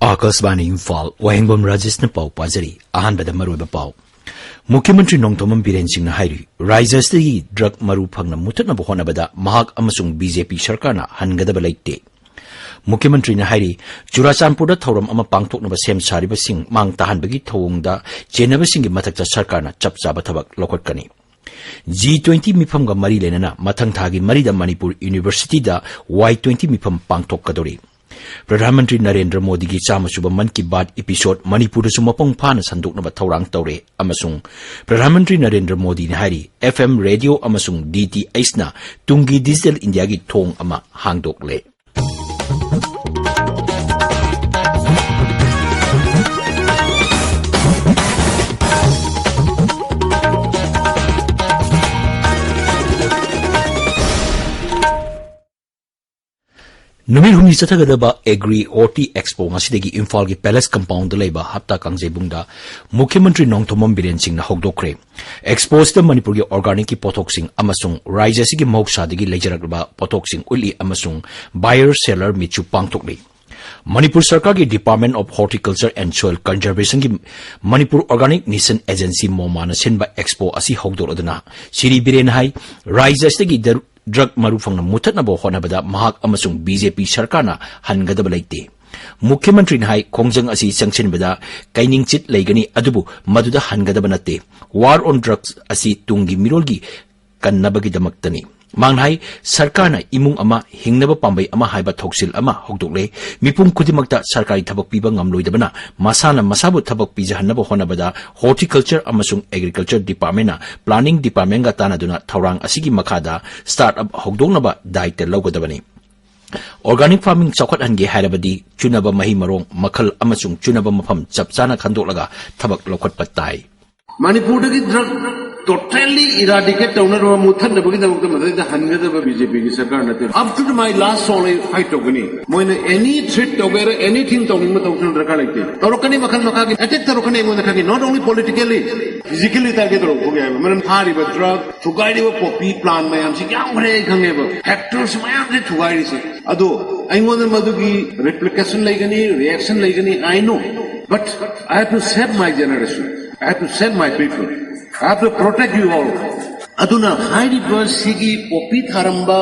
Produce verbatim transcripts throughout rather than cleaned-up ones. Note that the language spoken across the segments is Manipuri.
ꯑꯥꯀꯥꯁꯕꯥꯅꯤ ꯏꯝꯐꯥꯜ, ꯋꯥꯍꯦꯡꯕꯝ ꯔꯥꯖꯦꯁꯅ ꯄꯥꯎ ꯄꯥꯖꯔꯤ꯫ ꯑꯍꯥꯟꯕꯗ ꯃꯔꯨꯑꯣꯏꯕ ꯄꯥꯎ꯫ ꯃꯨꯈ꯭ꯌ ꯃꯟꯇ꯭ꯔꯤ ꯅꯣꯡꯊꯣꯝꯕꯝ ꯕꯤꯔꯦꯟ ꯁꯤꯡꯅ ꯍꯥꯏꯔꯤ, ꯔꯥꯖ꯭ꯌ ꯑꯁꯤꯗꯒꯤ ꯗ꯭ꯔꯒ ꯃꯔꯨ ꯐꯪꯅ ꯃꯨꯊꯠꯅꯕ ꯍꯣꯠꯅꯕꯗ ꯃꯍꯥꯛ ꯑꯃꯁꯨꯡ ꯕꯤ ꯖꯦ ꯄꯤ ꯁꯔꯀꯥꯔꯅ ꯍꯟꯒꯗꯕ ꯂꯩꯇꯦ꯫ ꯃꯨꯈ꯭ꯌ ꯃꯟꯇ꯭ꯔꯤꯅ ꯍꯥꯏꯔꯤ, ꯆꯨꯔꯥꯆꯥꯟꯄꯨꯔꯗ ꯊꯧꯔꯝ ꯑꯃ ꯄꯥꯡꯊꯣꯛꯅꯕ ꯁꯦꯝ ꯁꯥꯔꯤꯕꯁꯤꯡ ꯃꯥꯡ ꯇꯥꯍꯟꯕꯒꯤ ꯊꯧꯑꯣꯡꯗ ꯆꯦꯟꯅꯕꯁꯤꯡꯒꯤ ꯃꯊꯛꯇ ꯁꯔꯀꯥꯔꯅ ꯆꯞ ꯆꯥꯕ ꯊꯕꯛ ꯂꯧꯈꯠꯀꯅꯤ꯫ ꯖꯤ ꯇ꯭ꯋꯦꯟꯇꯤ ꯃꯤꯐꯝꯒ ꯃꯔꯤ ꯂꯩꯅꯅ ꯃꯊꯪ ꯊꯥꯒꯤ ꯃꯔꯤꯗ ꯃꯅꯤꯄꯨꯔ ꯌꯨꯅꯤꯚꯔꯁꯤꯇꯤꯗ ꯋꯥꯏ ꯇ꯭ꯋꯦꯟꯇꯤ ꯃꯤꯐꯝ ꯄꯥꯡꯊꯣꯛꯀꯗꯧꯔꯤ꯫ ꯄ꯭ꯔꯙꯥꯟ ꯃꯟꯇ꯭ꯔꯤ ꯅꯔꯦꯟꯗ꯭ꯔ ꯃꯣꯗꯤꯒꯤ ꯆꯥꯝꯃ ꯁꯨꯕ ꯃꯟ ꯀꯤ ꯕꯥꯠ ꯏꯄꯤꯁꯣꯗ ꯃꯅꯤꯄꯨꯔꯗꯁꯨ ꯃꯄꯨꯡ ꯐꯥꯅ ꯁꯟꯗꯣꯛꯅꯕ ꯊꯧꯔꯥꯡ ꯇꯧꯔꯦ ꯑꯃꯁꯨꯡ ꯄ꯭ꯔꯙꯥꯟ ꯃꯟꯇ꯭ꯔꯤ ꯅꯔꯦꯟꯗ꯭ꯔ ꯃꯣꯗꯤꯅ ꯍꯥꯏꯔꯤ, ꯑꯦꯐ ꯑꯦꯝ ꯔꯦꯗꯤꯑꯣ ꯑꯃꯁꯨꯡ ꯗꯤ ꯇꯤ ꯑꯩꯆꯅ ꯇꯨꯡꯒꯤ ꯗꯤꯖꯤꯇꯦꯜ ꯏꯟꯗꯤꯌꯥꯒꯤ ꯊꯣꯡ ꯑꯃ ꯍꯥꯡꯗꯣꯛꯂꯦ꯫ ꯅꯨꯃꯤꯠ ꯍꯨꯝꯅꯤ ꯆꯠꯊꯒꯗꯕ ꯑꯦꯒ꯭ꯔꯤ ꯍꯣꯔꯇꯤ ꯑꯦꯛꯁꯄꯣ ꯉꯁꯤꯗꯒꯤ ꯏꯝꯐꯥꯜꯒꯤ ꯄꯦꯂꯦꯁ ꯀꯝꯄꯥꯎꯟꯗ ꯂꯩꯕ ꯍꯞꯇꯥ ꯀꯥꯡꯖꯩꯕꯨꯡꯗ ꯃꯨꯈ꯭ꯌ ꯃꯟꯇ꯭ꯔꯤ ꯅꯣꯡꯊꯣꯝꯕꯝ ꯕꯤꯔꯦꯟ ꯁꯤꯡꯅ ꯍꯧꯗꯣꯛꯈ꯭ꯔꯦ꯫ ꯑꯦꯛꯁꯄꯣ ꯑꯁꯤꯗ ꯃꯅꯤꯄꯨꯔꯒꯤ ꯑꯣꯔꯒꯥꯅꯤꯛꯀꯤ ꯄꯣꯠꯊꯣꯛꯁꯤꯡ ꯑꯃꯁꯨꯡ ꯔꯥꯖ꯭ꯌ ꯑꯁꯤꯒꯤ ꯃꯍꯧꯁꯥꯗꯒꯤ ꯂꯩꯖꯔꯛꯂꯕ ꯄꯣꯠꯊꯣꯛꯁꯤꯡ ꯎꯠꯂꯤ ꯑꯃꯁꯨꯡ buyer seller meetꯁꯨ ꯄꯥꯡꯊꯣꯛꯂꯤ꯫ ꯃꯅꯤꯄꯨꯔ ꯁꯔꯀꯥꯔꯒꯤ Department of Horticulture and Soil Conservationꯒꯤ Manipur Organic Mission Agency, ꯃꯣꯃꯥꯅ ꯁꯤꯟꯕ ꯑꯦꯛꯁꯄꯣ ꯑꯁꯤ ꯍꯧꯗꯣꯔꯛꯗꯨꯅ ꯁꯤꯔꯤ ꯕꯤꯔꯦꯟ ꯍꯥꯏ, ꯔꯥꯖ꯭ꯌ ꯑꯁꯤꯗꯒꯤ ꯗ꯭ꯔ-, ꯗ꯭ꯔꯒ ꯃꯔꯨ ꯐꯪꯅ ꯃꯨꯊꯠꯅꯕ ꯍꯣꯠꯅꯕꯗ ꯃꯍꯥꯛ ꯑꯃꯁꯨꯡ ꯕꯤ ꯖꯦ ꯄꯤ ꯁꯔꯀꯥꯔꯅ ꯍꯟꯒꯗꯕ ꯂꯩꯇꯦ꯫ ꯃꯨꯈ꯭ꯌ ꯃꯟꯇ꯭ꯔꯤꯅ ꯍꯥꯏ, ꯈꯣꯡꯖꯪ ꯑꯁꯤ ꯆꯪꯁꯤꯟꯕꯗ ꯀꯩꯅꯤꯡꯆꯤꯠ ꯂꯩꯒꯅꯤ, ꯑꯗꯨꯕꯨ ꯃꯗꯨꯗ ꯍꯟꯒꯗꯕ ꯅꯠꯇꯦ꯫ War on drugs ꯑꯁꯤ ꯇꯨꯡꯒꯤ ꯃꯤꯔꯣꯜꯒꯤ ꯀꯟꯅꯕꯒꯤꯗꯃꯛꯇꯅꯤ꯫ ꯃꯍꯥꯛꯅ ꯍꯥꯏ, ꯁꯔꯀꯥꯔꯅ ꯏꯃꯨꯡ ꯑꯃ ꯍꯤꯡꯅꯕ ꯄꯥꯝꯕꯩ ꯑꯃ ꯍꯥꯏꯕ ꯊꯧꯁꯤꯜ ꯑꯃ ꯍꯧꯗꯣꯛꯂꯦ꯫ ꯃꯤꯄꯨꯝ ꯈꯨꯗꯤꯡꯃꯛꯇ ꯁꯔꯀꯥꯔꯤ ꯊꯕꯛ ꯄꯤꯕ ꯉꯝꯂꯣꯏꯗꯕꯅ ꯃꯁꯥꯅ ꯃꯁꯥꯕꯨ ꯊꯕꯛ ꯄꯤꯖꯍꯟꯅꯕ ꯍꯣꯠꯅꯕꯗ Horticulture ꯑꯃꯁꯨꯡ Agriculture Departmentꯅ Planning Departmentꯒ ꯇꯥꯟꯅꯗꯨꯅ ꯊꯧꯔꯥꯡ ꯑꯁꯤꯒꯤ ꯃꯈꯥꯗ startup ꯍꯧꯗꯣꯛꯅꯕ ꯗꯥꯌꯤꯠꯇ ꯂꯧꯒꯗꯕꯅꯤ꯫ Organic farming ꯆꯥꯎꯈꯠꯍꯟꯒꯦ ꯍꯥꯏꯔꯕꯗꯤ ꯆꯨꯅꯕ ꯃꯍꯩ ꯃꯔꯣꯡ ꯃꯈꯜ ꯑꯃꯁꯨꯡ ꯆꯨꯅꯕ ꯃꯐꯝ ꯆꯞ ꯆꯥꯅ ꯈꯟꯗꯣꯛꯂꯒ ꯊꯕꯛ ꯂꯧꯈꯠꯄ ꯇꯥꯏ꯫ ꯃꯅꯤꯄꯨꯔꯗꯒꯤ ꯗ꯭ꯔꯒ totally eradicate ꯇꯧꯅꯅꯕ, ꯃꯨꯠꯊꯠꯅꯕꯒꯤꯗꯃꯛꯇ ꯃꯗꯩꯗ ꯍꯟꯒꯗꯕ ꯕꯤ ꯖꯦ ꯄꯤꯒꯤ ꯁꯔꯀꯥꯔ ꯅꯠꯇꯦ꯫ Up to my last soul ꯑꯩ fight ꯇꯧꯒꯅꯤ꯫ ꯃꯣꯏꯅ any threat ꯇꯧꯒꯦꯔꯥ, anything ꯇꯧꯅꯤꯡꯕ ꯇꯧꯁꯅꯨ, ꯗꯔꯀꯥꯔ ꯂꯩꯇꯦ꯫ ꯇꯧꯔꯛꯀꯅꯤ, ꯃꯈꯜ ꯃꯈꯥꯒꯤ attack ꯇꯧꯔꯛꯀꯅꯤ ꯑꯩꯉꯣꯟꯗ ꯈꯪꯉꯤ꯫ Not only politically, physically target ꯇꯧꯔꯛꯄ ꯌꯥꯏꯕ꯫ ꯃꯔꯝ ꯊꯥꯔꯤꯕ ꯗ꯭ꯔꯒ, ꯊꯨꯒꯥꯏꯔꯤꯕ ꯄꯣꯄꯤ ꯄ꯭ꯂꯥꯟ ꯃꯌꯥꯝꯁꯤ ꯌꯥꯝꯈ꯭ꯔꯦ ꯑꯩ ꯈꯪꯉꯦꯕ꯫ Hectares ꯃꯌꯥꯝꯁꯦ ꯊꯨꯒꯥꯏꯔꯤꯁꯦ꯫ ꯑꯗꯣ ꯑꯩꯉꯣꯟꯗ ꯃꯗꯨꯒꯤ replication ꯂꯩꯒꯅꯤ, reaction ꯂꯩꯒꯅꯤ, I know. But I have to save my generation. I have to save my people. I have to protect you all. ꯑꯗꯨꯅ ꯍꯥꯏꯔꯤꯕ ꯁꯤꯒꯤ ꯄꯣꯄꯤ ꯊꯥꯔꯝꯕ,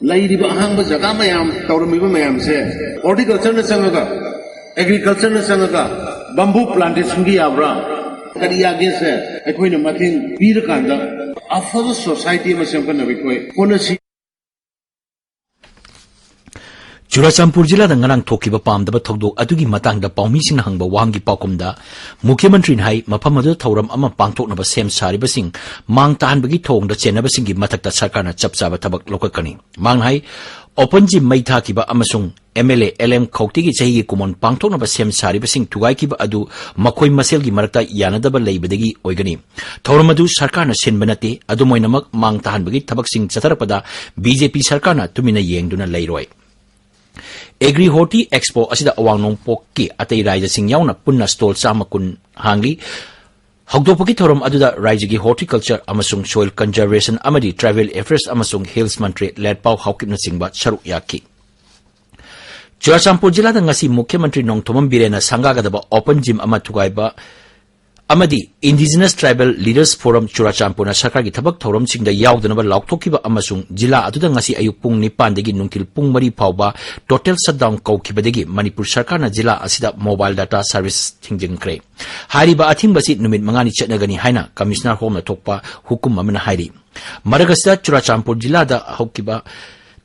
ꯂꯩꯔꯤꯕ ꯑꯍꯥꯡꯕ ꯖꯒꯥ ꯃꯌꯥꯝ, ꯇꯧꯔꯝꯃꯤꯕ ꯃꯌꯥꯝꯁꯦ, horticultureꯅ ꯆꯪꯉꯒ, agricultureꯅ ꯆꯪꯉꯒ, bamboo plantationꯒꯤ ꯌꯥꯕ꯭ꯔꯥ, ꯀꯔꯤ ꯌꯥꯒꯦꯁꯦ ꯑꯩꯈꯣꯏꯅ ꯃꯇꯦꯡ ꯄꯤꯔꯀꯥꯟꯗ ꯑꯐꯕ society ꯑꯃ ꯁꯦꯝꯒꯠꯅꯕ ꯑꯩꯈꯣꯏ ꯍꯣꯠꯅꯁꯤ꯫ ꯆꯨꯔꯥꯆꯥꯟꯄꯨꯔ ꯖꯤꯂꯥꯗ ꯉꯔꯥꯡ ꯊꯣꯛꯈꯤꯕ ꯄꯥꯝꯗꯕ ꯊꯧꯗꯣꯛ ꯑꯗꯨꯒꯤ ꯃꯇꯥꯡꯗ ꯄꯥꯎꯃꯤꯁꯤꯡꯅ ꯍꯪꯕ ꯋꯥꯍꯪꯒꯤ ꯄꯥꯎꯈꯨꯝꯗ ꯃꯨꯈ꯭ꯌꯃꯟꯇ꯭ꯔꯤꯅ ꯍꯥꯏ, ꯃꯐꯝ ꯑꯗꯨꯗ ꯊꯧꯔꯝ ꯑꯃ ꯄꯥꯡꯊꯣꯛꯅꯕ ꯁꯦꯝ ꯁꯥꯔꯤꯕꯁꯤꯡ ꯃꯥꯡ ꯇꯥꯍꯟꯕꯒꯤ ꯊꯧꯑꯣꯡꯗ ꯆꯦꯟꯅꯕꯁꯤꯡꯒꯤ ꯃꯊꯛꯇ ꯁꯔꯀꯥꯔꯅ ꯆꯞ ꯆꯥꯕ ꯊꯕꯛ ꯂꯧꯈꯠꯀꯅꯤ꯫ ꯃꯍꯥꯛꯅ ꯍꯥꯏ, open gym ꯃꯩ ꯊꯥꯈꯤꯕ ꯑꯃꯁꯨꯡ MLA LM ꯈꯧꯇꯦꯒꯤ ꯆꯍꯤꯒꯤ ꯀꯨꯃꯣꯟ ꯄꯥꯡꯊꯣꯛꯅꯕ ꯁꯦꯝ ꯁꯥꯔꯤꯕꯁꯤꯡ ꯊꯨꯒꯥꯏꯈꯤꯕ ꯑꯗꯨ ꯃꯈꯣꯏ ꯃꯁꯦꯜꯒꯤ ꯃꯔꯛꯇ ꯌꯥꯅꯗꯕ ꯂꯩꯕꯗꯒꯤ ꯑꯣꯏꯒꯅꯤ꯫ ꯊꯧꯔꯝ ꯑꯗꯨ ꯁꯔꯀꯥꯔꯅ ꯁꯤꯟꯕ ꯅꯠꯇꯦ꯫ ꯑꯗꯨꯝ ꯑꯣꯏꯅꯃꯛ, ꯃꯥꯡ ꯇꯥꯍꯟꯕꯒꯤ ꯊꯕꯛꯁꯤꯡ ꯆꯠꯊꯔꯛꯄꯗ BJP ꯁꯔꯀꯥꯔꯅ ꯇꯨꯃꯤꯟꯅ ꯌꯦꯡꯗꯨꯅ ꯂꯩꯔꯣꯏ꯫ Agri Horti Expo ꯑꯁꯤꯗ ꯑꯋꯥꯡ ꯅꯣꯡꯄꯣꯛꯀꯤ ꯑꯇꯩ ꯔꯥꯖ꯭ꯌꯁꯤꯡ ꯌꯥꯎꯅ ꯄꯨꯟꯅ stall ꯆꯥꯝꯃ ꯀꯨꯟ ꯍꯥꯡꯂꯤ꯫ ꯍꯧꯗꯣꯛꯄꯒꯤ ꯊꯧꯔꯝ ꯑꯗꯨꯗ ꯔꯥꯖ꯭ꯌꯒꯤ horticulture ꯑꯃꯁꯨꯡ soil conservation ꯑꯃꯗꯤ tribal affairs ꯑꯃꯁꯨꯡ hills ꯃꯟꯇ꯭ꯔꯤ ꯂꯦꯠꯄꯥꯎ ꯍꯥꯎꯀꯤꯞꯅꯆꯤꯡꯕ ꯁꯔꯨꯛ ꯌꯥꯈꯤ꯫ ꯆꯨꯔꯥꯆꯥꯟꯄꯨꯔ ꯖꯤꯂꯥꯗ ꯉꯁꯤ ꯃꯨꯈ꯭ꯌꯃꯟꯇ꯭ꯔꯤ ꯅꯣꯡꯊꯣꯝꯕꯝ ꯕꯤꯔꯦꯟꯅ ꯁꯪꯒꯥꯒꯗꯕ open gym ꯑꯃ ꯊꯨꯒꯥꯏꯕ ꯑꯃꯗꯤ Indigenous Tribal Leaders Forum ꯆꯨꯔꯥꯆꯥꯟꯄꯨꯔꯅ ꯁꯔꯀꯥꯔꯒꯤ ꯊꯕꯛ ꯊꯧꯔꯝꯁꯤꯡꯗ ꯌꯥꯎꯗꯅꯕ ꯂꯥꯎꯊꯣꯛꯈꯤꯕ ꯑꯃꯁꯨꯡ ꯖꯤꯂꯥ ꯑꯗꯨꯗ ꯉꯁꯤ ꯑꯌꯨꯛ ꯄꯨꯡ ꯅꯤꯄꯥꯟꯗꯒꯤ ꯅꯨꯡꯊꯤꯜ ꯄꯨꯡ ꯃꯔꯤ ꯐꯥꯎꯕ total shutdown ꯀꯧꯈꯤꯕꯗꯒꯤ ꯃꯅꯤꯄꯨꯔ ꯁꯔꯀꯥꯔꯅ ꯖꯤꯂꯥ ꯑꯁꯤꯗ mobile data service ꯊꯤꯡꯖꯤꯟꯈ꯭ꯔꯦ꯫ ꯍꯥꯏꯔꯤꯕ ꯑꯊꯤꯡꯕ ꯑꯁꯤ ꯅꯨꯃꯤꯠ ꯃꯉꯥꯅꯤ ꯆꯠꯅꯒꯅꯤ ꯍꯥꯏꯅ Commissioner ꯍꯣꯝꯅ ꯊꯣꯛꯄ ꯍꯨꯀꯨꯝ ꯑꯃꯅ ꯍꯥꯏꯔꯤ꯫ ꯃꯔꯛ ꯑꯁꯤꯗ ꯆꯨꯔꯥꯆꯥꯟꯄꯨꯔ ꯖꯤꯂꯥꯗ ꯍꯧꯈꯤꯕ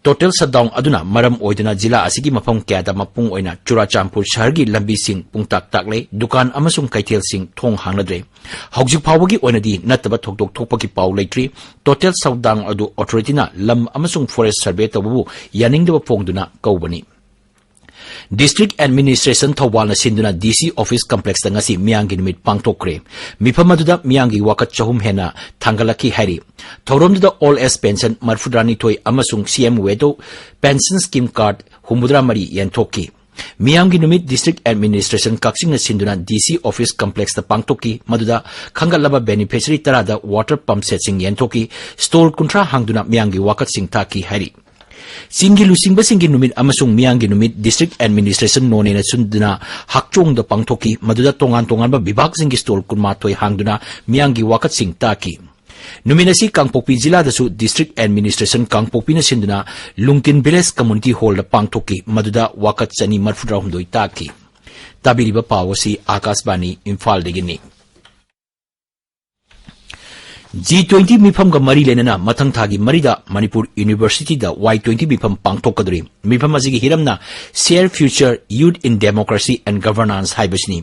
total shutdown ꯑꯗꯨꯅ ꯃꯔꯝ ꯑꯣꯏꯗꯨꯅ ꯖꯤꯂꯥ ꯑꯁꯤꯒꯤ ꯃꯐꯝ ꯀꯌꯥꯗ ꯃꯄꯨꯡ ꯑꯣꯏꯅ ꯆꯨꯔꯥꯆꯥꯟꯄꯨꯔ ꯁꯍꯔꯒꯤ ꯂꯝꯕꯤꯁꯤꯡ ꯄꯨꯡꯇꯥꯛ ꯇꯥꯛꯂꯦ, ꯗꯨꯀꯥꯟ ꯑꯃꯁꯨꯡ ꯀꯩꯊꯦꯜꯁꯤꯡ ꯊꯣꯡ ꯍꯥꯡꯅꯗ꯭ꯔꯦ꯫ ꯍꯧꯖꯤꯛ ꯐꯥꯎꯕꯒꯤ ꯑꯣꯏꯅꯗꯤ ꯅꯠꯇꯕ ꯊꯧꯗꯣꯛ ꯊꯣꯛꯄꯒꯤ ꯄꯥꯎ ꯂꯩꯇ꯭ꯔꯤ꯫ Total shutdown ꯑꯗꯨ authorityꯅ ꯂꯝ ꯑꯃꯁꯨꯡ forest survey ꯇꯧꯕꯕꯨ ꯌꯥꯅꯤꯡꯗꯕ ꯐꯣꯡꯗꯨꯅ ꯀꯧꯕꯅꯤ꯫ District Administration ꯊꯧꯕꯥꯜꯅ ꯁꯤꯟꯗꯨꯅ DC office complexꯇ ꯉꯁꯤ ꯃꯤꯌꯥꯝꯒꯤ ꯅꯨꯃꯤꯠ ꯄꯥꯡꯊꯣꯛꯈ꯭ꯔꯦ꯫ ꯃꯤꯐꯝ ꯑꯗꯨꯗ ꯃꯤꯌꯥꯝꯒꯤ ꯋꯥꯀꯠ ꯆꯍꯨꯝ ꯍꯦꯟꯅ ꯊꯥꯡꯒꯠꯂꯛꯈꯤ ꯍꯥꯏꯔꯤ꯫ ꯊꯧꯔꯝꯗꯨꯗ Old Age Pension ꯃꯔꯤꯐꯨꯇꯔꯥꯅꯤꯊꯣꯏ ꯑꯃꯁꯨꯡ CM Widow Pension Scheme Card ꯍꯨꯝꯐꯨꯇꯔꯥꯃꯔꯤ ꯌꯦꯟꯊꯣꯛꯈꯤ꯫ ꯃꯤꯌꯥꯝꯒꯤ ꯅꯨꯃꯤꯠ District Administration ꯀꯛꯆꯤꯡꯅ ꯁꯤꯟꯗꯨꯅ DC office complexꯇ ꯄꯥꯡꯊꯣꯛꯈꯤ, ꯃꯗꯨꯗ ꯈꯟꯒꯠꯂꯕ beneficiary ꯇꯔꯥꯗ water pump setꯁꯤꯡ ꯌꯦꯟꯊꯣꯛꯈꯤ꯫ Stall ꯀꯨꯟꯊ꯭ꯔꯥ ꯍꯥꯡꯗꯨꯅ ꯃꯤꯌꯥꯝꯒꯤ ꯋꯥꯀꯠꯁꯤꯡ ꯇꯥꯈꯤ ꯍꯥꯏꯔꯤ꯫ ꯆꯤꯡꯒꯤ ꯂꯨꯆꯤꯡꯕꯁꯤꯡꯒꯤ ꯅꯨꯃꯤꯠ ꯑꯃꯁꯨꯡ ꯃꯤꯌꯥꯝꯒꯤ ꯅꯨꯃꯤꯠ District Administration ꯅꯣꯅꯦꯅ ꯁꯤꯟꯗꯨꯅ ꯍꯥꯛꯆꯣꯡꯗ ꯄꯥꯡꯊꯣꯛꯈꯤ꯫ ꯃꯗꯨꯗ ꯇꯣꯉꯥꯟ ꯇꯣꯉꯥꯟꯕ ꯕꯤꯚꯥꯒꯁꯤꯡꯒꯤ stall ꯀꯨꯟꯃꯥꯊꯣꯏ ꯍꯥꯡꯗꯨꯅ ꯃꯤꯌꯥꯝꯒꯤ ꯋꯥꯀꯠꯁꯤꯡ ꯇꯥꯈꯤ꯫ ꯅꯨꯃꯤꯠ ꯑꯁꯤ ꯀꯥꯡꯄꯣꯛꯄꯤ ꯖꯤꯂꯥꯗꯁꯨ District Administration ꯀꯥꯡꯄꯣꯛꯄꯤꯅ ꯁꯤꯟꯗꯨꯅ ꯂꯨꯡꯀꯤꯟ Village Community Hallꯗ ꯄꯥꯡꯊꯣꯛꯈꯤ꯫ ꯃꯗꯨꯗ ꯋꯥꯀꯠ ꯆꯅꯤ ꯃꯔꯤꯐꯨꯇꯔꯥꯍꯨꯝꯗꯣꯏ ꯇꯥꯈꯤ꯫ ꯇꯥꯕꯤꯔꯤꯕ ꯄꯥꯎ ꯑꯁꯤ ꯑꯥꯀꯥꯁꯕꯥꯅꯤ ꯏꯝꯐꯥꯜꯗꯒꯤꯅꯤ꯫ G twenty ꯃꯤꯐꯝꯒ ꯃꯔꯤ ꯂꯩꯅꯅ ꯃꯊꯪ ꯊꯥꯒꯤ ꯃꯔꯤꯗ ꯃꯅꯤꯄꯨꯔ Universityꯗ Y twenty ꯃꯤꯐꯝ ꯄꯥꯡꯊꯣꯛꯀꯗꯧꯔꯤ꯫ ꯃꯤꯐꯝ ꯑꯁꯤꯒꯤ ꯍꯤꯔꯝꯅ Share Future, Youth in Democracy and Governance ꯍꯥꯏꯕꯁꯤꯅꯤ꯫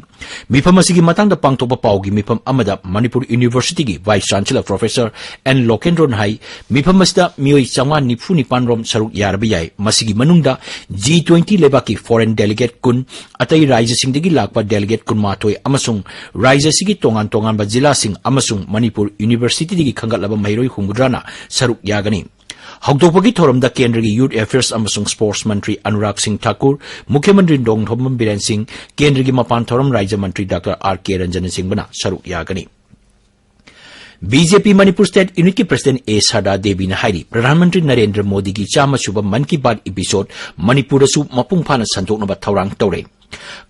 ꯃꯤꯐꯝ ꯑꯁꯤꯒꯤ ꯃꯇꯥꯡꯗ ꯄꯥꯡꯊꯣꯛꯄ ꯄꯥꯎꯒꯤ ꯃꯤꯐꯝ ꯑꯃꯗ Manipur Universityꯒꯤ Vice Chancellor Professor N ꯂꯣꯀꯦꯟꯗ꯭ꯔꯣꯅ ꯍꯥꯏ, ꯃꯤꯐꯝ ꯑꯁꯤꯗ ꯃꯤꯑꯣꯏ ꯆꯥꯝꯃꯉꯥ ꯅꯤꯐꯨ ꯅꯤꯄꯥꯟ ꯔꯣꯝ ꯁꯔꯨꯛ ꯌꯥꯔꯕ ꯌꯥꯏ꯫ ꯃꯁꯤꯒꯤ ꯃꯅꯨꯡꯗ G twenty ꯂꯩꯕꯥꯛꯀꯤ foreign delegate ꯀꯨꯟ, ꯑꯇꯩ ꯔꯥꯖ꯭ꯌꯁꯤꯡꯗꯒꯤ ꯂꯥꯛꯄ delegate ꯀꯨꯟꯃꯥꯊꯣꯏ ꯑꯃꯁꯨꯡ ꯔꯥꯖ꯭ꯌ ꯑꯁꯤꯒꯤ ꯇꯣꯉꯥꯟ ꯇꯣꯉꯥꯟꯕ ꯖꯤꯂꯥꯁꯤꯡ ꯑꯃꯁꯨꯡ ꯃꯅꯤꯄꯨꯔ Universityꯗꯒꯤ ꯈꯟꯒꯠꯂꯕ ꯃꯍꯩꯔꯣꯏ ꯍꯨꯝꯐꯨꯇꯔꯥꯅ ꯁꯔꯨꯛ ꯌꯥꯒꯅꯤ꯫ ꯍꯧꯗꯣꯛꯄꯒꯤ ꯊꯧꯔꯝꯗ ꯀꯦꯟꯗ꯭ꯔꯒꯤ Youth Affairs ꯑꯃꯁꯨꯡ Sports ꯃꯟꯇ꯭ꯔꯤ ꯑꯅꯨꯔꯥꯒ ꯁꯤꯡ ꯊꯥꯀꯨꯔ, ꯃꯨꯈ꯭ꯌ ꯃꯟꯇ꯭ꯔꯤ ꯅꯣꯡꯊꯣꯝꯕꯝ ꯕꯤꯔꯦꯟ ꯁꯤꯡ, ꯀꯦꯟꯗ꯭ꯔꯒꯤ ꯃꯄꯥꯟ ꯊꯧꯔꯝ ꯔꯥꯖ꯭ꯌ ꯃꯟꯇ꯭ꯔꯤ ꯗꯥꯛꯇꯔ ꯑꯥꯔ ꯀꯦ ꯔꯟꯖꯟꯅꯆꯤꯡꯕꯅ ꯁꯔꯨꯛ ꯌꯥꯒꯅꯤ꯫ BJP Manipur State Unitꯀꯤ President A ꯁꯔꯗꯥ ꯗꯦꯕꯤꯅ ꯍꯥꯏꯔꯤ, ꯄ꯭ꯔꯙꯥꯟ ꯃꯟꯇ꯭ꯔꯤ ꯅꯔꯦꯟꯗ꯭ꯔ ꯃꯣꯗꯤꯒꯤ ꯆꯥꯝꯃ ꯁꯨꯕ ꯃꯟ ꯀꯤ ꯕꯥꯠ episode ꯃꯅꯤꯄꯨꯔꯗꯁꯨ ꯃꯄꯨꯡ ꯐꯥꯅ ꯁꯟꯗꯣꯛꯅꯕ ꯊꯧꯔꯥꯡ ꯇꯧꯔꯦ꯫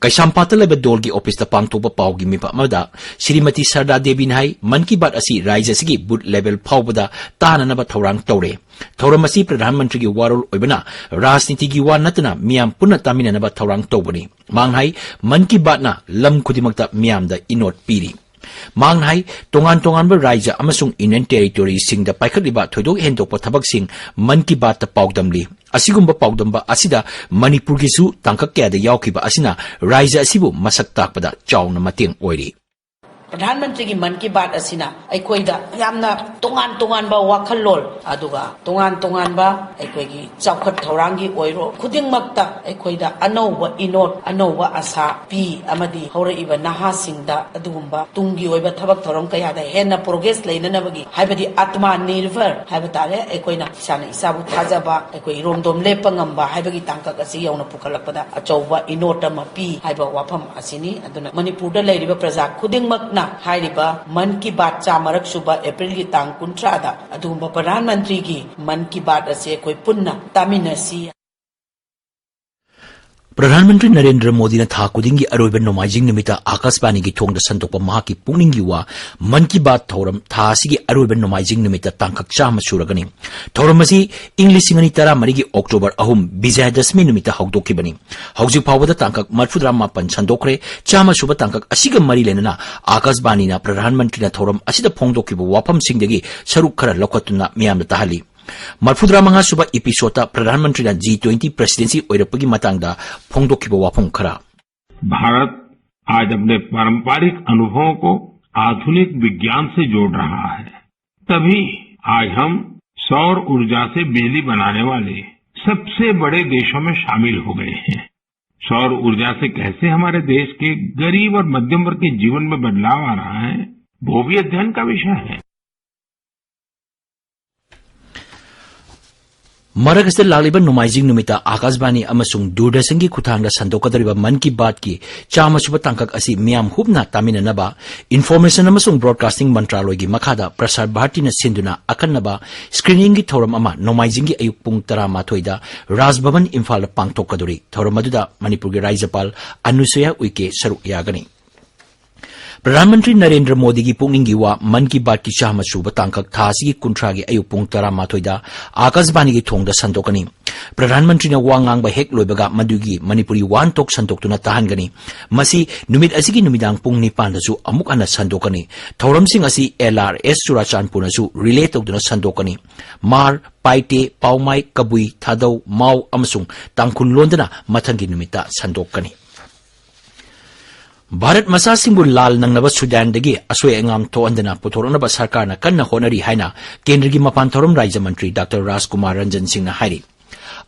ꯀꯩꯁꯥꯝꯄꯥꯠꯇ ꯂꯩꯕ ꯗꯣꯜꯒꯤ ꯑꯣꯐꯤꯁꯇ ꯄꯥꯡꯊꯣꯛꯄ ꯄꯥꯎꯒꯤ ꯃꯤꯐꯝ ꯑꯃꯗ ꯁ꯭ꯔꯤꯃꯇꯤ ꯁꯔꯗꯥ ꯗꯦꯕꯤꯅ ꯍꯥꯏ, ꯃꯟ ꯀꯤ ꯕꯥꯠ ꯑꯁꯤ ꯔꯥꯖ꯭ꯌ ꯑꯁꯤꯒꯤ booth level ꯐꯥꯎꯕꯗ ꯇꯥꯅꯅꯕ ꯊꯧꯔꯥꯡ ꯇꯧꯔꯦ꯫ ꯊꯧꯔꯝ ꯑꯁꯤ ꯄ꯭ꯔꯙꯥꯟ ꯃꯟꯇ꯭ꯔꯤꯒꯤ ꯋꯥꯔꯣꯜ ꯑꯣꯏꯕꯅ ꯔꯥꯖꯅꯤꯇꯤꯒꯤ ꯋꯥ ꯅꯠꯇꯅ ꯃꯤꯌꯥꯝ ꯄꯨꯟꯅ ꯇꯥꯃꯤꯟꯅꯅꯕ ꯊꯧꯔꯥꯡ ꯇꯧꯕꯅꯤ꯫ ꯃꯍꯥꯛꯅ ꯍꯥꯏ, ꯃꯟ ꯀꯤ ꯕꯥꯠꯅ ꯂꯝ ꯈꯨꯗꯤꯡꯃꯛꯇ ꯃꯤꯌꯥꯝꯗ ꯏꯅꯣꯠ ꯄꯤꯔꯤ꯫ ꯃꯍꯥꯛꯅ ꯍꯥꯏ, ꯇꯣꯉꯥꯟ ꯇꯣꯉꯥꯟꯕ ꯔꯥꯖ꯭ꯌ ꯑꯃꯁꯨꯡ Union Territoryꯁꯤꯡꯗ ꯄꯥꯏꯈꯠꯂꯤꯕ ꯊꯣꯏꯗꯣꯛ ꯍꯦꯟꯗꯣꯛꯄ ꯊꯕꯛꯁꯤꯡ ꯃꯟ ꯀꯤ ꯕꯥꯠꯇ ꯄꯥꯎꯗꯝꯂꯤ꯫ ꯑꯁꯤꯒꯨꯝꯕ ꯄꯥꯎꯗꯝꯕ ꯑꯁꯤꯗ ꯃꯅꯤꯄꯨꯔꯒꯤꯁꯨ ꯇꯥꯡꯀꯛ ꯀꯌꯥꯗ ꯌꯥꯎꯈꯤꯕ ꯑꯁꯤꯅ ꯔꯥꯖ꯭ꯌ ꯑꯁꯤꯕꯨ ꯃꯁꯛ ꯇꯥꯛꯄꯗ ꯆꯥꯎꯅ ꯃꯇꯦꯡ ꯑꯣꯏꯔꯤ꯫ ꯄ꯭ꯔꯙꯥꯟ ꯃꯟꯇ꯭ꯔꯤꯒꯤ ꯃꯟ ꯀꯤ ꯕꯥꯠ ꯑꯁꯤꯅ ꯑꯩꯈꯣꯏꯗ ꯌꯥꯝꯅ ꯇꯣꯉꯥꯟ ꯇꯣꯉꯥꯟꯕ ꯋꯥꯈꯜꯂꯣꯟ, ꯑꯗꯨꯒ ꯇꯣꯉꯥꯟ ꯇꯣꯉꯥꯟꯕ ꯑꯩꯈꯣꯏꯒꯤ ꯆꯥꯎꯈꯠ ꯊꯧꯔꯥꯡꯒꯤ ꯑꯣꯏꯔꯣ, ꯈꯨꯗꯤꯡꯃꯛꯇ ꯑꯩꯈꯣꯏꯗ ꯑꯅꯧꯕ ꯏꯅꯣꯠ, ꯑꯅꯧꯕ ꯑꯁꯥ ꯄꯤ ꯑꯃꯗꯤ ꯍꯧꯔꯛꯏꯕ ꯅꯍꯥꯁꯤꯡꯗ ꯑꯗꯨꯒꯨꯝꯕ ꯇꯨꯡꯒꯤ ꯑꯣꯏꯕ ꯊꯕꯛ ꯊꯧꯔꯝ ꯀꯌꯥꯗ ꯍꯦꯟꯅ progress ꯂꯩꯅꯅꯕꯒꯤ, ꯍꯥꯏꯕꯗꯤ ꯑꯥꯇꯃꯥ ꯅꯤꯔꯚꯔ ꯍꯥꯏꯕ ꯇꯥꯔꯦ, ꯑꯩꯈꯣꯏꯅ ꯏꯁꯥꯅ ꯏꯁꯥꯕꯨ ꯊꯥꯖꯕ, ꯑꯩꯈꯣꯏ ꯏꯔꯣꯝꯗꯣꯝ ꯂꯦꯞꯄ ꯉꯝꯕ ꯍꯥꯏꯕꯒꯤ ꯇꯥꯡꯀꯛ ꯑꯁꯤ ꯌꯧꯅ ꯄꯨꯈꯠꯂꯛꯄꯗ ꯑꯆꯧꯕ ꯏꯅꯣꯠ ꯑꯃ ꯄꯤ ꯍꯥꯏꯕ ꯋꯥꯐꯝ ꯑꯁꯤꯅꯤ꯫ ꯑꯗꯨꯅ ꯃꯅꯤꯄꯨꯔꯗ ꯂꯩꯔꯤꯕ ꯄ꯭ꯔꯖꯥ ꯈꯨꯗꯤꯡꯃꯛꯅ ꯍꯥꯏꯔꯤꯕ ꯃꯟ ꯀꯤ ꯕꯥꯠ ꯆꯥꯃꯔꯛ ꯁꯨꯕ ꯑꯦꯄ꯭ꯔꯤꯜꯒꯤ ꯇꯥꯡ ꯀꯨꯟꯊ꯭ꯔꯥꯗ ꯑꯗꯨꯒꯨꯝꯕ ꯄ꯭ꯔꯙꯥꯟ ꯃꯟꯇ꯭ꯔꯤꯒꯤ ꯃꯟ ꯀꯤ ꯕꯥꯠ ꯑꯁꯤ ꯑꯩꯈꯣꯏ ꯄꯨꯟꯅ ꯇꯥꯃꯤꯟꯅꯁꯤ꯫ ꯄ꯭ꯔꯙꯥꯟ ꯃꯟꯇ꯭ꯔꯤ ꯅꯔꯦꯟꯗ꯭ꯔ ꯃꯣꯗꯤꯅ ꯊꯥ ꯈꯨꯗꯤꯡꯒꯤ ꯑꯔꯣꯏꯕ ꯅꯣꯡꯃꯥꯏꯖꯤꯡ ꯅꯨꯃꯤꯠꯇ ꯑꯥꯀꯥꯁꯕꯥꯅꯤꯒꯤ ꯊꯣꯡꯗ ꯁꯟꯗꯣꯛꯄ ꯃꯍꯥꯛꯀꯤ ꯄꯨꯛꯅꯤꯡꯒꯤ ꯋꯥ ꯃꯟ ꯀꯤ ꯕꯥꯠ ꯊꯧꯔꯝ ꯊꯥ ꯑꯁꯤꯒꯤ ꯑꯔꯣꯏꯕ ꯅꯣꯡꯃꯥꯏꯖꯤꯡ ꯅꯨꯃꯤꯠꯇ ꯇꯥꯡꯀꯛ ꯆꯥꯝꯃ ꯁꯨꯔꯒꯅꯤ꯫ ꯊꯧꯔꯝ ꯑꯁꯤ ꯏꯪ ꯂꯤꯁꯤꯡ ꯑꯅꯤ ꯇꯔꯥꯃꯔꯤꯒꯤ ꯑꯣꯛꯇꯣꯕꯔ ꯑꯍꯨꯝ ꯕꯤꯖꯌꯗꯁꯃꯤ ꯅꯨꯃꯤꯠꯇ ꯍꯧꯗꯣꯛꯈꯤꯕꯅꯤ꯫ ꯍꯧꯖꯤꯛ ꯐꯥꯎꯕꯗ ꯇꯥꯡꯀꯛ ꯃꯔꯤꯐꯨꯇꯔꯥꯃꯥꯄꯟ ꯁꯟꯗꯣꯛꯈ꯭ꯔꯦ꯫ ꯆꯥꯝꯃ ꯁꯨꯕ ꯇꯥꯡꯀꯛ ꯑꯁꯤꯒ ꯃꯔꯤ ꯂꯩꯅꯅ ꯑꯥꯀꯥꯁꯕꯥꯅꯤꯅ ꯄ꯭ꯔꯙꯥꯟ ꯃꯟꯇ꯭ꯔꯤꯅ ꯊꯧꯔꯝ ꯑꯁꯤꯗ ꯐꯣꯡꯗꯣꯛꯈꯤꯕ ꯋꯥꯐꯝꯁꯤꯡꯗꯒꯤ ꯁꯔꯨꯛ ꯈꯔ ꯂꯧꯈꯠꯇꯨꯅ ꯃꯤꯌꯥꯝꯗ ꯇꯥꯍꯜꯂꯤ꯫ ꯃꯔꯤꯐꯨꯇꯔꯥꯃꯉꯥ ꯁꯨꯕ ꯏꯄꯤꯁꯣꯗꯇ ꯄ꯭ꯔꯙꯥꯟ ꯃꯟꯇ꯭ꯔꯤꯅ ꯖꯤ ꯇ꯭ꯋꯦꯟꯇꯤ ꯄ꯭ꯔꯦꯁꯤꯗꯦꯟꯁꯤ ꯑꯣꯏꯔꯛꯄꯒꯤ ꯃꯇꯥꯡꯗ ꯐꯣꯡꯗꯣꯛꯈꯤꯕ ꯋꯥꯐꯝ ꯈꯔ꯫ भारत आज अपने पारंपरिक अनुभवों को आधुनिक विज्ञान से जोड़ रहा है। तभी आज हम सौर ऊर्जा से बिजली बनाने वाले सबसे बड़े देशों में शामिल हो गए हैं। सौर ऊर्जा से कैसे हमारे देश के गरीब और मध्यम वर्ग के जीवन में बदलाव आ रहा है, वो भी अध्ययन का विषय है। ꯃꯔꯛ ꯑꯁꯤꯗ ꯂꯥꯛꯂꯤꯕ ꯅꯣꯡꯃꯥꯏꯖꯤꯡ ꯅꯨꯃꯤꯠꯇ ꯑꯥꯀꯥꯁꯕꯥꯅꯤ ꯑꯃꯁꯨꯡ ꯗꯨꯔꯗꯔꯁꯟꯒꯤ ꯈꯨꯠꯊꯥꯡꯗ ꯁꯟꯗꯣꯛꯀꯗꯧꯔꯤꯕ ꯃꯟ ꯀꯤ ꯕꯥꯠꯀꯤ ꯆꯥꯝꯃ ꯁꯨꯕ ꯇꯥꯡꯀꯛ ꯑꯁꯤ ꯃꯤꯌꯥꯝ ꯍꯨꯞꯅ ꯇꯥꯃꯤꯟꯅꯅꯕ ꯏꯟꯐꯣꯔꯃꯦꯁꯟ ꯑꯃꯁꯨꯡ ꯕ꯭ꯔꯣꯗꯀꯥꯁꯇꯤꯡ ꯃꯟꯇ꯭ꯔꯥꯂꯣꯏꯒꯤ ꯃꯈꯥꯗ ꯄ꯭ꯔꯁꯥꯔ ꯚꯥꯔꯇꯤꯅ ꯁꯤꯟꯗꯨꯅ ꯑꯈꯟꯅꯕ ꯁ꯭ꯀ꯭ꯔꯤꯅꯤꯡꯒꯤ ꯊꯧꯔꯝ ꯑꯃ ꯅꯣꯡꯃꯥꯏꯖꯤꯡꯒꯤ ꯑꯌꯨꯛ ꯄꯨꯡ ꯇꯔꯥꯃꯥꯊꯣꯏꯗ ꯔꯥꯖ ꯚꯕꯟ ꯏꯝꯐꯥꯜꯗ ꯄꯥꯡꯊꯣꯛꯀꯗꯧꯔꯤ꯫ ꯊꯧꯔꯝ ꯑꯗꯨꯗ ꯃꯅꯤꯄꯨꯔꯒꯤ ꯔꯥꯖ꯭ꯌꯄꯥꯜ ꯑꯅꯨꯁꯨꯌꯥ ꯎꯏꯀꯦ ꯁꯔꯨꯛ ꯌꯥꯒꯅꯤ꯫ ꯄ꯭ꯔꯙꯥꯟ ꯃꯟꯇ꯭ꯔꯤ ꯅꯔꯦꯟꯗ꯭ꯔ ꯃꯣꯗꯤꯒꯤ ꯄꯨꯛꯅꯤꯡꯒꯤ ꯋꯥ ꯃꯟ ꯀꯤ ꯕꯥꯠꯀꯤ ꯆꯥꯝꯃ ꯁꯨꯕ ꯇꯥꯡꯀꯛ ꯊꯥ ꯑꯁꯤꯒꯤ ꯀꯨꯟꯊ꯭ꯔꯥꯒꯤ ꯑꯌꯨꯛ ꯄꯨꯡ ꯇꯔꯥꯃꯥꯊꯣꯏꯗ ꯑꯥꯀꯥꯁꯕꯥꯅꯤꯒꯤ ꯊꯣꯡꯗ ꯁꯟꯗꯣꯛꯀꯅꯤ꯫ ꯄ꯭ꯔꯙꯥꯟ ꯃꯟꯇ꯭ꯔꯤꯅ ꯋꯥ ꯉꯥꯡꯕ ꯍꯦꯛ ꯂꯣꯏꯕꯒ ꯃꯗꯨꯒꯤ ꯃꯅꯤꯄꯨꯔꯤ ꯋꯥꯍꯟꯊꯣꯛ ꯁꯟꯗꯣꯛꯇꯨꯅ ꯇꯥꯍꯟꯒꯅꯤ꯫ ꯃꯁꯤ ꯅꯨꯃꯤꯠ ꯑꯁꯤꯒꯤ ꯅꯨꯃꯤꯗꯥꯡ ꯄꯨꯡ ꯅꯤꯄꯥꯟꯗꯁꯨ ꯑꯃꯨꯛ ꯍꯟꯅ ꯁꯟꯗꯣꯛꯀꯅꯤ꯫ ꯊꯧꯔꯝꯁꯤꯡ ꯑꯁꯤ ꯑꯦꯜ ꯑꯥꯔ ꯑꯦꯁ ꯆꯨꯔꯥꯆꯥꯟꯄꯨꯔꯅꯁꯨ ꯔꯤꯂꯦ ꯇꯧꯗꯨꯅ ꯁꯟꯗꯣꯛꯀꯅꯤ꯫ ꯃꯥꯔ, ꯄꯥꯏꯇꯦ, ꯄꯥꯎꯃꯥꯏ, ꯀꯕꯨꯏ, ꯊꯥꯗꯧ, ꯃꯥꯎ ꯑꯃꯁꯨꯡ ꯇꯥꯡꯈꯨꯜ ꯂꯣꯟꯗꯅ ꯃꯊꯪꯒꯤ ꯅꯨꯃꯤꯠꯇ ꯁꯟꯗꯣꯛꯀꯅꯤ꯫ ꯚꯥꯔꯠ ꯃꯆꯥꯁꯤꯡꯕꯨ ꯂꯥꯜ ꯅꯪꯅꯕ ꯁꯨꯗꯥꯟꯗꯒꯤ ꯑꯁꯣꯏ ꯑꯉꯥꯝ ꯊꯣꯛꯍꯟꯗꯅ ꯄꯨꯊꯣꯔꯛꯅꯕ ꯁꯔꯀꯥꯔꯅ ꯀꯟꯅ ꯍꯣꯠꯅꯔꯤ ꯍꯥꯏꯅ ꯀꯦꯟꯗ꯭ꯔꯒꯤ ꯃꯄꯥꯟ ꯊꯧꯔꯝ ꯔꯥꯖ꯭ꯌ ꯃꯟꯇ꯭ꯔꯤ ꯗꯥꯛꯇꯔ ꯔꯥꯖꯀꯨꯃꯥꯔ ꯔꯟꯖꯟ ꯁꯤꯡꯅ ꯍꯥꯏꯔꯤ꯫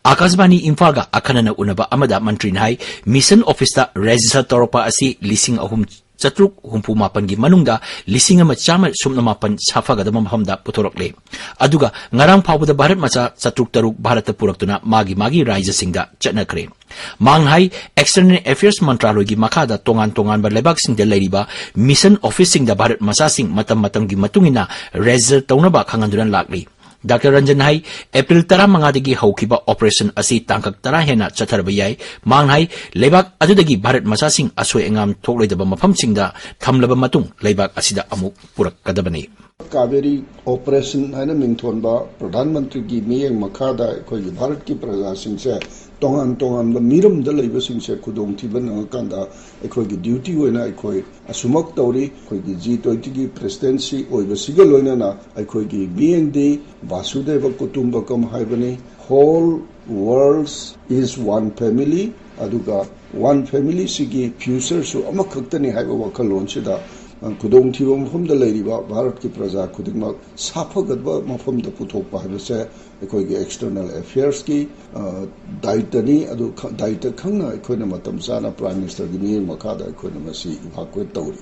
ꯑꯥꯀꯥꯁꯕꯥꯅꯤ ꯏꯝꯐꯥꯜꯒ ꯑꯈꯟꯅꯅ ꯎꯅꯕ ꯑꯃꯗ ꯃꯟꯇ꯭ꯔꯤꯅ ꯍꯥꯏ, ꯃꯤꯁꯟ ꯑꯣꯐꯤꯁꯇ ꯔꯦꯖꯤꯁꯇꯔ ꯇꯧꯔꯛꯄ ꯑꯁꯤ ꯂꯤꯁꯤꯡ ꯑꯍꯨꯝ ꯆꯥꯇ꯭ꯔꯨꯛ ꯍꯨꯝꯐꯨ ꯃꯥꯄꯟꯒꯤ ꯃꯅꯨꯡꯗ ꯂꯤꯁꯤꯡ ꯑꯃ ꯆꯥꯝꯃ ꯁꯨꯞꯅ ꯃꯥꯄꯟ ꯁꯥꯐꯒꯗꯕ ꯃꯐꯝꯗ ꯄꯨꯊꯣꯔꯛꯂꯦ꯫ ꯑꯗꯨꯒ ꯉꯔꯥꯡ ꯐꯥꯎꯕꯗ ꯚꯥꯔꯠ ꯃꯆꯥ ꯆꯥꯇ꯭ꯔꯨꯛ ꯇꯔꯨꯛ ꯚꯥꯔꯠꯇ ꯄꯨꯔꯛꯇꯨꯅ ꯃꯥꯒꯤ ꯃꯥꯒꯤ ꯔꯥꯏꯖꯁꯤꯡꯗ ꯆꯠꯅꯈ꯭ꯔꯦ꯫ ꯃꯍꯥꯛꯅ ꯍꯥꯏ, ꯑꯦꯛꯁꯇꯔꯅꯦꯜ ꯑꯦꯐꯤꯌꯔꯁ ꯃꯟꯇ꯭ꯔꯥꯂꯣꯏꯒꯤ ꯃꯈꯥꯗ ꯇꯣꯉꯥꯟ ꯇꯣꯉꯥꯟꯕ ꯂꯩꯕꯥꯛꯁꯤꯡꯗ ꯂꯩꯔꯤꯕ ꯃꯤꯁꯟ ꯑꯣꯐꯤꯁꯁꯤꯡꯗ ꯚꯥꯔꯠ ꯃꯆꯥꯁꯤꯡ ꯃꯇꯝ ꯃꯇꯝꯒꯤ ꯃꯇꯨꯡ ꯏꯟꯅ ꯔꯦꯖꯤꯁꯇꯔ ꯇꯧꯅꯕ ꯈꯪꯍꯟꯗꯨꯅ ꯂꯥꯛꯂꯤ꯫ ꯗꯥꯛꯇꯔ ꯔꯟꯖꯟ ꯍꯥꯏ, ꯑꯦꯄ꯭ꯔꯤꯜ ꯇꯔꯥꯃꯉꯥꯗꯒꯤ ꯍꯧꯈꯤꯕ ꯑꯣꯄꯔꯦꯁꯟ ꯑꯁꯤ ꯇꯥꯡꯀꯛ ꯇꯔꯥ ꯍꯦꯟꯅ ꯆꯠꯊꯔꯕ ꯌꯥꯏ꯫ ꯃꯍꯥꯛꯅ ꯍꯥꯏ, ꯂꯩꯕꯥꯛ ꯑꯗꯨꯗꯒꯤ ꯚꯥꯔꯠ ꯃꯆꯥꯁꯤꯡ ꯑꯁꯣꯏ ꯑꯉꯥꯝ ꯊꯣꯛꯂꯣꯏꯗꯕ ꯃꯐꯝꯁꯤꯡꯗ ꯊꯝꯂꯕ ꯃꯇꯨꯡ ꯂꯩꯕꯥꯛ ꯑꯁꯤꯗ ꯑꯃꯨꯛ ꯄꯨꯔꯛꯀꯗꯕꯅꯤ꯫ ꯀꯥꯕꯦꯔꯤ ꯑꯣꯄꯔꯦꯁꯟ ꯍꯥꯏꯅ ꯃꯤꯡꯊꯣꯟꯕ ꯄ꯭ꯔꯙꯥꯟ ꯃꯟꯇ꯭ꯔꯤꯒꯤ ꯃꯤꯠꯌꯦꯡ ꯃꯈꯥꯗ ꯑꯩꯈꯣꯏꯒꯤ ꯚꯥꯔꯠꯀꯤ ꯄ꯭ꯔꯖꯥꯁꯤꯡꯁꯦ ꯇꯣꯉꯥꯟ ꯇꯣꯉꯥꯟꯕ ꯃꯤꯔꯝꯗ ꯂꯩꯕꯁꯤꯡꯁꯦ ꯈꯨꯗꯣꯡꯊꯤꯕ ꯅꯪꯉꯀꯥꯟꯗ ꯑꯩꯈꯣꯏꯒꯤ ꯗ꯭ꯌꯨꯇꯤ ꯑꯣꯏꯅ ꯑꯩꯈꯣꯏ ꯑꯁꯨꯃꯛ ꯇꯧꯔꯤ꯫ ꯑꯩꯈꯣꯏꯒꯤ ꯖꯤ ꯇ꯭ꯋꯦꯟꯇꯤꯒꯤ ꯄ꯭ꯔꯦꯁꯤꯗꯦꯟꯁꯤ ꯑꯣꯏꯕꯁꯤꯒ ꯂꯣꯏꯅꯅ ꯑꯩꯈꯣꯏꯒꯤ ꯃꯤꯠꯌꯦꯡꯗꯤ ꯚꯥꯁꯨꯗꯦꯕ ꯀꯨꯇꯨꯝꯕꯀꯝ ꯍꯥꯏꯕꯅꯤ꯫ Whole world is one family꯫ ꯑꯗꯨꯒ ꯋꯥꯟ ꯐꯦꯃꯤꯂꯤꯁꯤꯒꯤ ꯐ꯭ꯌꯨꯆꯔꯁꯨ ꯑꯃꯈꯛꯇꯅꯤ ꯍꯥꯏꯕ ꯋꯥꯈꯜꯂꯣꯟꯁꯤꯗ, ꯑ, ꯈꯨꯗꯣꯡꯊꯤꯕ ꯃꯐꯝꯗ ꯂꯩꯔꯤꯕ ꯚꯥꯔꯠꯀꯤ ꯄ꯭ꯔꯖꯥ ꯈꯨꯗꯤꯡꯃꯛ ꯁꯥꯐꯒꯠꯄ ꯃꯐꯝꯗ ꯄꯨꯊꯣꯛꯄ ꯍꯥꯏꯕꯁꯦ ꯑꯩꯈꯣꯏꯒꯤ ꯑꯦꯛꯁꯇꯔꯅꯦꯜ ꯑꯦꯐꯤꯌꯔꯁꯀꯤ, ꯑ, ꯗꯥꯏꯇꯅꯤ꯫ ꯑꯗꯨ ꯈ-, ꯗꯥꯏꯇ ꯈꯪꯅ ꯑꯩꯈꯣꯏꯅ ꯃꯇꯝ ꯆꯥꯅ ꯄ꯭ꯔꯥꯏꯝ ꯃꯤꯅꯤꯁꯇꯔꯒꯤ ꯃꯤꯠꯌꯦꯡ ꯃꯈꯥꯗ ꯑꯩꯈꯣꯏꯅ ꯃꯁꯤ ꯏꯚꯥꯀꯨꯋꯦꯠ ꯇꯧꯔꯤ꯫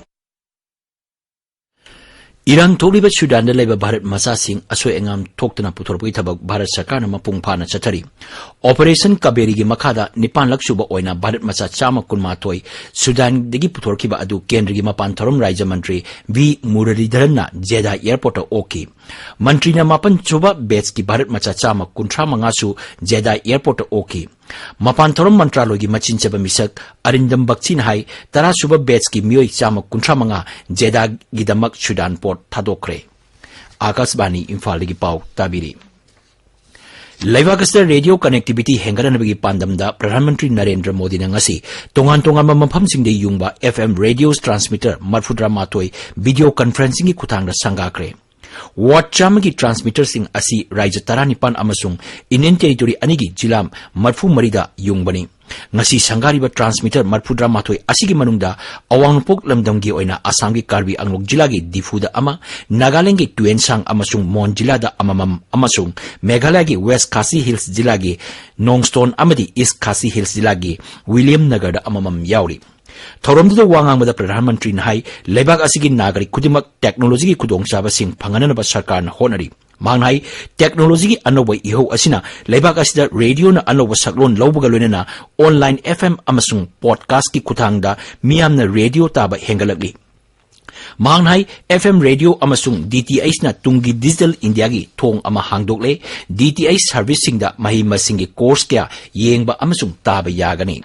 ꯏꯔꯥꯡ ꯊꯣꯛꯂꯤꯕ ꯁꯨꯗꯥꯟꯗ ꯂꯩꯕ ꯚꯥꯔꯠ ꯃꯆꯥꯁꯤꯡ ꯑꯁꯣꯏ ꯑꯉꯥꯝ ꯊꯣꯛꯇꯅ ꯄꯨꯊꯣꯔꯛꯄꯒꯤ ꯊꯕꯛ ꯚꯥꯔꯠ ꯁꯔꯀꯥꯔꯅ ꯃꯄꯨꯡ ꯐꯥꯅ ꯆꯠꯊꯔꯤ꯫ ꯑꯣꯄꯔꯦꯁꯟ ꯀꯕꯦꯔꯤꯒꯤ ꯃꯈꯥꯗ ꯅꯤꯄꯥꯟꯂꯛ ꯁꯨꯕ ꯑꯣꯏꯅ ꯚꯥꯔꯠ ꯃꯆꯥ ꯆꯥꯝꯃ ꯀꯨꯟꯃꯥꯊꯣꯏ ꯁꯨꯗꯥꯟꯗꯒꯤ ꯄꯨꯊꯣꯔꯛꯈꯤꯕ ꯑꯗꯨ ꯀꯦꯟꯗ꯭ꯔꯒꯤ ꯃꯄꯥꯟ ꯊꯧꯔꯝ ꯔꯥꯖ꯭ꯌ ꯃꯟꯇ꯭ꯔꯤ ꯚꯤ ꯃꯨꯔꯂꯤꯙꯔꯟꯅ ꯖꯦꯗꯥ ꯑꯦꯌꯔꯄꯣꯔꯠꯇ ꯑꯣꯛꯈꯤ꯫ ꯃꯟꯇ꯭ꯔꯤꯅ ꯃꯥꯄꯟ ꯁꯨꯕ ꯕꯦꯆꯀꯤ ꯚꯥꯔꯠ ꯃꯆꯥ ꯆꯥꯝꯃ ꯀꯨꯟꯊ꯭ꯔꯥ ꯃꯉꯥꯁꯨ ꯖꯦꯗꯥ ꯑꯦꯌꯔꯄꯣꯔꯠꯇ ꯑꯣꯛꯈꯤ꯫ ꯃꯄꯥꯟ ꯊꯧꯔꯝ ꯃꯟꯇ꯭ꯔꯥꯂꯣꯏꯒꯤ ꯃꯆꯤꯟ ꯆꯦꯕ ꯃꯤꯁꯛ ꯑꯔꯤꯟꯗꯝ ꯕꯛꯆꯤꯅ ꯍꯥꯏ, ꯇꯔꯥ ꯁꯨꯕ ꯕꯦꯆꯀꯤ ꯃꯤꯑꯣꯏ ꯆꯥꯝꯃ ꯀꯨꯟꯊ꯭ꯔꯥ ꯃꯉꯥ ꯖꯦꯗꯥꯒꯤꯗꯃꯛ ꯁꯨꯗꯥꯟ ꯄꯣꯔꯠ ꯊꯥꯗꯣꯛꯈ꯭ꯔꯦ꯫ ꯑꯥꯀꯥꯁꯕꯥꯅꯤ ꯏꯝꯐꯥꯜꯗꯒꯤ ꯄꯥꯎ ꯇꯥꯕꯤꯔꯤ꯫ ꯂꯩꯕꯥꯛ ꯑꯁꯤꯗ ꯔꯦꯗꯤꯑꯣ ꯀꯅꯦꯛꯇꯤꯚꯤꯇꯤ ꯍꯦꯟꯒꯠꯍꯟꯅꯕꯒꯤ ꯄꯥꯟꯗꯝꯗ ꯄ꯭ꯔꯙꯥꯟ ꯃꯟꯇ꯭ꯔꯤ ꯅꯔꯦꯟꯗ꯭ꯔ ꯃꯣꯗꯤꯅ ꯉꯁꯤ ꯇꯣꯉꯥꯟ ꯇꯣꯉꯥꯟꯕ ꯃꯐꯝꯁꯤꯡꯗ ꯌꯨꯡꯕ ꯑꯦꯐ ꯑꯦꯝ ꯔꯦꯗꯤꯑꯣ ꯇ꯭ꯔꯥꯟꯁꯃꯤꯇꯔ ꯃꯔꯐꯨꯇꯔꯥ ꯃꯥꯊꯣꯏ ꯚꯤꯗꯤꯑꯣ ꯀꯟꯐꯔꯦꯟꯁꯤꯡꯒꯤ ꯈꯨꯠꯊꯥꯡꯗ ꯁꯪꯒꯥꯈ꯭ꯔꯦ꯫ ꯋꯥꯠ ꯆꯥꯝꯃꯒꯤ ꯇ꯭ꯔꯥꯟꯁꯃꯤꯇꯔꯁꯤꯡ ꯑꯁꯤ ꯔꯥꯖ꯭ꯌ ꯇꯔꯥꯅꯤꯄꯥꯟ ꯑꯃꯁꯨꯡ ꯏꯟꯗꯤꯌꯟ ꯇꯦꯔꯤꯇꯣꯔꯤ ꯑꯅꯤꯒꯤ ꯖꯤꯂꯥ ꯃꯔꯐꯨ ꯃꯔꯤꯗ ꯌꯨꯡꯕꯅꯤ꯫ ꯉꯁꯤ ꯁꯪꯒꯥꯔꯤꯕ ꯇ꯭ꯔꯥꯟꯁꯃꯤꯇꯔ ꯃꯔꯐꯨꯇꯔꯥ ꯃꯥꯊꯣꯏ ꯑꯁꯤꯒꯤ ꯃꯅꯨꯡꯗ ꯑꯋꯥꯡ ꯅꯣꯡꯄꯣꯛ ꯂꯝꯗꯝꯒꯤ ꯑꯣꯏꯅ ꯑꯁꯥꯝꯒꯤ ꯀꯥꯔꯕꯤ ꯑꯪꯂꯣꯡ ꯖꯤꯂꯥꯒꯤ ꯗꯤꯐꯨꯗ ꯑꯃ, ꯅꯥꯒꯥꯂꯦꯟꯗꯒꯤ ꯇꯨꯌꯦꯟꯁꯥꯡ ꯑꯃꯁꯨꯡ ꯃꯣꯟ ꯖꯤꯂꯥꯗ ꯑꯃꯃꯝ ꯑꯃꯁꯨꯡ ꯃꯦꯘꯥꯂꯌꯒꯤ ꯋꯦꯁ ꯈꯥꯁꯤ ꯍꯤꯜꯁ ꯖꯤꯂꯥꯒꯤ ꯅꯣꯡꯁ꯭ꯇꯣꯟ ꯑꯃꯗꯤ ꯏꯁ ꯈꯥꯁꯤ ꯍꯤꯜꯁ ꯖꯤꯂꯥꯒꯤ ꯋꯤꯂꯤꯌꯝ ꯅꯒꯔꯗ ꯑꯃꯃꯝ ꯌꯥꯎꯔꯤ꯫ ꯊꯧꯔꯝꯗꯨꯗ ꯋꯥ ꯉꯥꯡꯕꯗ ꯄ꯭ꯔꯙꯥꯟ ꯃꯟꯇ꯭ꯔꯤꯅ ꯍꯥꯏ, ꯂꯩꯕꯥꯛ ꯑꯁꯤꯒꯤ ꯅꯥꯒꯔꯤꯛ ꯈꯨꯗꯤꯡꯃꯛ ꯇꯦꯛꯅꯣꯂꯣꯖꯤꯒꯤ ꯈꯨꯗꯣꯡꯆꯥꯕꯁꯤꯡ ꯐꯪꯍꯟꯅꯅꯕ ꯁꯔꯀꯥꯔꯅ ꯍꯣꯠꯅꯔꯤ꯫ ꯃꯍꯥꯛꯅ ꯍꯥꯏ, ꯇꯦꯛꯅꯣꯂꯣꯖꯤꯒꯤ ꯑꯅꯧꯕ ꯏꯍꯧ ꯑꯁꯤꯅ ꯂꯩꯕꯥꯛ ꯑꯁꯤꯗ ꯔꯦꯗꯤꯑꯣꯅ ꯑꯅꯧꯕ ꯁꯛꯂꯣꯟ ꯂꯧꯕꯒ ꯂꯣꯏꯅꯅ online FM ꯑꯃꯁꯨꯡ podcastꯀꯤ ꯈꯨꯠꯊꯥꯡꯗ ꯃꯤꯌꯥꯝꯅ ꯔꯦꯗꯤꯑꯣ ꯇꯥꯕ ꯍꯦꯟꯒꯠꯂꯛꯂꯤ꯫ ꯃꯍꯥꯛꯅ ꯍꯥꯏ, FM ꯔꯦꯗꯤꯑꯣ ꯑꯃꯁꯨꯡ DTHꯅ ꯇꯨꯡꯒꯤ digital Indiaꯒꯤ ꯊꯣꯡ ꯑꯃ ꯍꯥꯡꯗꯣꯛꯂꯦ꯫ DTH serviceꯁꯤꯡꯗ ꯃꯍꯩ ꯃꯁꯤꯡꯒꯤ course ꯀꯌꯥ ꯌꯦꯡꯕ ꯑꯃꯁꯨꯡ ꯇꯥꯕ ꯌꯥꯒꯅꯤ꯫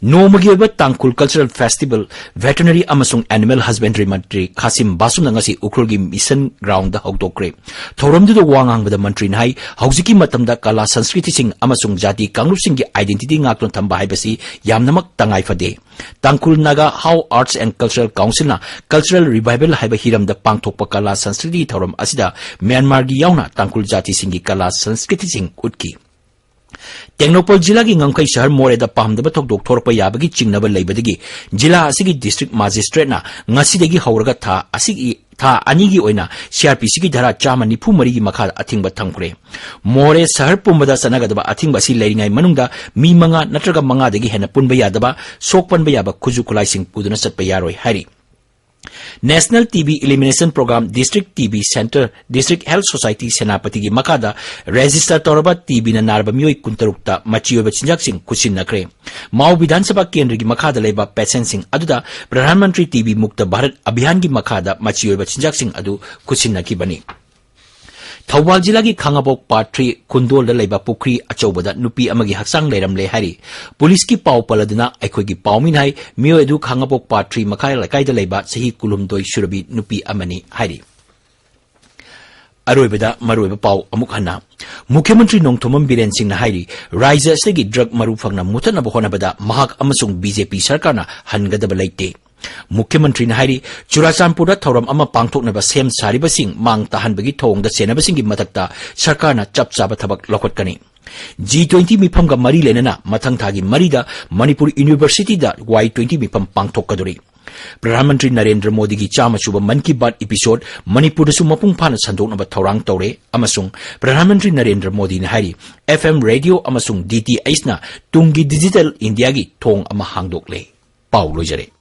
ꯅꯣꯡꯃꯒꯤ ꯑꯣꯏꯕ ꯇꯥꯡꯈꯨꯜ Cultural Festival, Veterinary ꯑꯃꯁꯨꯡ Animal Husbandry ꯃꯟꯇ꯭ꯔꯤ ꯈꯥꯁꯤꯝ ꯕꯥꯁꯨꯝꯅ ꯉꯁꯤ ꯎꯈ꯭ꯔꯨꯜꯒꯤ ꯃꯤꯁꯟ ꯒ꯭ꯔꯥꯎꯟꯗ ꯍꯧꯗꯣꯛꯈ꯭ꯔꯦ꯫ ꯊꯧꯔꯝꯗꯨꯗ ꯋꯥ ꯉꯥꯡꯕꯗ ꯃꯟꯇ꯭ꯔꯤꯅ ꯍꯥꯏ, ꯍꯧꯖꯤꯛꯀꯤ ꯃꯇꯝꯗ ꯀꯂꯥ ꯁꯪꯁꯀ꯭ꯔꯤꯇꯤꯁꯤꯡ ꯑꯃꯁꯨꯡ ꯖꯥꯇꯤ ꯀꯥꯡꯂꯨꯞꯁꯤꯡꯒꯤ identity ꯉꯥꯛꯇꯨꯅ ꯊꯝꯕ ꯍꯥꯏꯕꯁꯤ ꯌꯥꯝꯅꯃꯛ ꯇꯉꯥꯏ ꯐꯗꯦ꯫ ꯇꯥꯡꯈꯨꯜ Naga Hao Arts and Cultural Councilꯅ Cultural Revival ꯍꯥꯏꯕ ꯍꯤꯔꯝꯗ ꯄꯥꯡꯊꯣꯛꯄ ꯀꯂꯥ ꯁꯪꯁꯀ꯭ꯔꯤꯇꯤ ꯊꯧꯔꯝ ꯑꯁꯤꯗ ꯃ꯭ꯌꯥꯟꯃꯥꯔꯒꯤ ꯌꯥꯎꯅ ꯇꯥꯡꯈꯨꯜ ꯖꯥꯇꯤꯁꯤꯡꯒꯤ ꯀꯂꯥ ꯁꯪꯁꯀ꯭ꯔꯤꯇꯤꯁꯤꯡ ꯎꯠꯈꯤ꯫ ꯇꯦꯡꯅꯧꯄꯜ ꯖꯤꯂꯥꯒꯤ ꯉꯝꯈꯩ ꯁꯍꯔ ꯃꯣꯔꯦꯗ ꯄꯥꯝꯗꯕ ꯊꯧꯗꯣꯛ ꯊꯣꯔꯛꯄ ꯌꯥꯕꯒꯤ ꯆꯤꯡꯅꯕ ꯂꯩꯕꯗꯒꯤ ꯖꯤꯂꯥ ꯑꯁꯤꯒꯤ district magistrateꯅ ꯉꯁꯤꯗꯒꯤ ꯍꯧꯔꯒ ꯊꯥ ꯑꯁꯤꯒꯤ, ꯊꯥ ꯑꯅꯤꯒꯤ ꯑꯣꯏꯅ CrPCꯒꯤ ꯙꯥꯔꯥ ꯆꯥꯝꯃ ꯅꯤꯐꯨ ꯃꯔꯤꯒꯤ ꯃꯈꯥꯗ ꯑꯊꯤꯡꯕ ꯊꯝꯈ꯭ꯔꯦ꯫ ꯃꯣꯔꯦ ꯁꯍꯔ ꯄꯨꯝꯕꯗ ꯆꯠꯅꯒꯗꯕ ꯑꯊꯤꯡꯕ ꯑꯁꯤ ꯂꯩꯔꯤꯉꯩ ꯃꯅꯨꯡꯗ ꯃꯤ ꯃꯉꯥ ꯅꯠꯇ꯭ꯔꯒ ꯃꯉꯥꯗꯒꯤ ꯍꯦꯟꯅ ꯄꯨꯟꯕ ꯌꯥꯗꯕ, ꯁꯣꯛ ꯄꯟꯕ ꯌꯥꯕ ꯈꯨꯠꯁꯨ ꯈꯨꯠꯂꯥꯏꯁꯤꯡ ꯄꯨꯗꯨꯅ ꯆꯠꯄ ꯌꯥꯔꯣꯏ ꯍꯥꯏꯔꯤ꯫ National TB Elimination Program, District TB Center, District Health Society ꯁꯦꯅꯥꯄꯇꯤꯒꯤ ꯃꯈꯥꯗ register ꯇꯧꯔꯕ TBꯅ ꯅꯥꯔꯕ ꯃꯤꯑꯣꯏ ꯀꯨꯟꯇꯔꯨꯛꯇ ꯃꯆꯤ ꯑꯣꯏꯕ ꯆꯤꯟꯖꯥꯛꯁꯤꯡ ꯈꯨꯠꯁꯤꯟꯅꯈ꯭ꯔꯦ꯫ ꯃꯥꯎ ꯕꯤꯙꯥꯟ ꯁꯚꯥ ꯀꯦꯟꯗ꯭ꯔꯒꯤ ꯃꯈꯥꯗ ꯂꯩꯕ patientꯁꯤꯡ ꯑꯗꯨꯗ ꯄ꯭ꯔꯙꯥꯟ ꯃꯟꯇ꯭ꯔꯤ TB ꯃꯨꯛꯇ ꯚꯥꯔꯠ ꯑꯚꯤꯌꯥꯟꯒꯤ ꯃꯈꯥꯗ ꯃꯆꯤ ꯑꯣꯏꯕ ꯆꯤꯟꯖꯥꯛꯁꯤꯡ ꯑꯗꯨ ꯈꯨꯠꯁꯤꯟꯅꯈꯤꯕꯅꯤ꯫ ꯊꯧꯕꯥꯜ ꯖꯤꯂꯥꯒꯤ ꯈꯥꯉꯕꯣꯛ part three ꯈꯨꯟꯗꯣꯜꯗ ꯂꯩꯕ ꯄꯨꯈ꯭ꯔꯤ ꯑꯆꯧꯕꯗ ꯅꯨꯄꯤ ꯑꯃꯒꯤ ꯍꯛꯆꯥꯡ ꯂꯩꯔꯝꯂꯦ ꯍꯥꯏꯔꯤ꯫ ꯄꯨꯂꯤꯁꯀꯤ ꯄꯥꯎ ꯄꯜꯂꯗꯨꯅ ꯑꯩꯈꯣꯏꯒꯤ ꯄꯥꯎꯃꯤꯅ ꯍꯥꯏ, ꯃꯤꯑꯣꯏ ꯑꯗꯨ ꯈꯥꯉꯕꯣꯛ part three ꯃꯈꯥ ꯂꯩꯀꯥꯏꯗ ꯂꯩꯕ ꯆꯍꯤ ꯀꯨꯟꯍꯨꯝꯗꯣꯏ ꯁꯨꯔꯕꯤ ꯅꯨꯄꯤ ꯑꯃꯅꯤ ꯍꯥꯏꯔꯤ꯫ ꯑꯔꯣꯏꯕꯗ ꯃꯔꯨꯑꯣꯏꯕ ꯄꯥꯎ ꯑꯃꯨꯛ ꯍꯟꯅ꯫ ꯃꯨꯈ꯭ꯌ ꯃꯟꯇ꯭ꯔꯤ ꯅꯣꯡꯊꯣꯝꯕꯝ ꯕꯤꯔꯦꯟ ꯁꯤꯡꯅ ꯍꯥꯏꯔꯤ, ꯔꯥꯖ꯭ꯌ ꯑꯁꯤꯗꯒꯤ drug ꯃꯔꯨ ꯐꯪꯅ ꯃꯨꯊꯠꯅꯕ ꯍꯣꯠꯅꯕꯗ ꯃꯍꯥꯛ ꯑꯃꯁꯨꯡ BJP ꯁꯔꯀꯥꯔꯅ ꯍꯟꯒꯗꯕ ꯂꯩꯇꯦ꯫ ꯃꯨꯈ꯭ꯌ ꯃꯟꯇ꯭ꯔꯤꯅ ꯍꯥꯏꯔꯤ, ꯆꯨꯔꯥꯆꯥꯟꯄꯨꯔꯗ ꯊꯧꯔꯝ ꯑꯃ ꯄꯥꯡꯊꯣꯛꯅꯕ ꯁꯦꯝ ꯁꯥꯔꯤꯕꯁꯤꯡ ꯃꯥꯡ ꯇꯥꯍꯟꯕꯒꯤ ꯊꯧꯑꯣꯡꯗ ꯆꯦꯟꯅꯕꯁꯤꯡꯒꯤ ꯃꯊꯛꯇ ꯁꯔꯀꯥꯔꯅ ꯆꯞ ꯆꯥꯕ ꯊꯕꯛ ꯂꯧꯈꯠꯀꯅꯤ꯫ G twenty ꯃꯤꯐꯝꯒ ꯃꯔꯤ ꯂꯩꯅꯅ ꯃꯊꯪ ꯊꯥꯒꯤ ꯃꯔꯤꯗ ꯃꯅꯤꯄꯨꯔ Universityꯗ Y twenty ꯃꯤꯐꯝ ꯄꯥꯡꯊꯣꯛꯀꯗꯧꯔꯤ꯫ ꯄ꯭ꯔꯙꯥꯟ ꯃꯟꯇ꯭ꯔꯤ ꯅꯔꯦꯟꯗ꯭ꯔ ꯃꯣꯗꯤꯒꯤ ꯆꯥꯝꯃ ꯁꯨꯕ ꯃꯟ ꯀꯤ ꯕꯥꯠ episode ꯃꯅꯤꯄꯨꯔꯗꯁꯨ ꯃꯄꯨꯡ ꯐꯥꯅ ꯁꯟꯗꯣꯛꯅꯕ ꯊꯧꯔꯥꯡ ꯇꯧꯔꯦ ꯑꯃꯁꯨꯡ ꯄ꯭ꯔꯙꯥꯟ ꯃꯟꯇ꯭ꯔꯤ ꯅꯔꯦꯟꯗ꯭ꯔ ꯃꯣꯗꯤꯅ ꯍꯥꯏꯔꯤ, FM ꯔꯦꯗꯤꯑꯣ ꯑꯃꯁꯨꯡ DTHꯅ ꯇꯨꯡꯒꯤ digital Indiaꯒꯤ ꯊꯣꯡ ꯑꯃ ꯍꯥꯡꯗꯣꯛꯂꯦ꯫ ꯄꯥꯎ ꯂꯣꯏꯖꯔꯦ꯫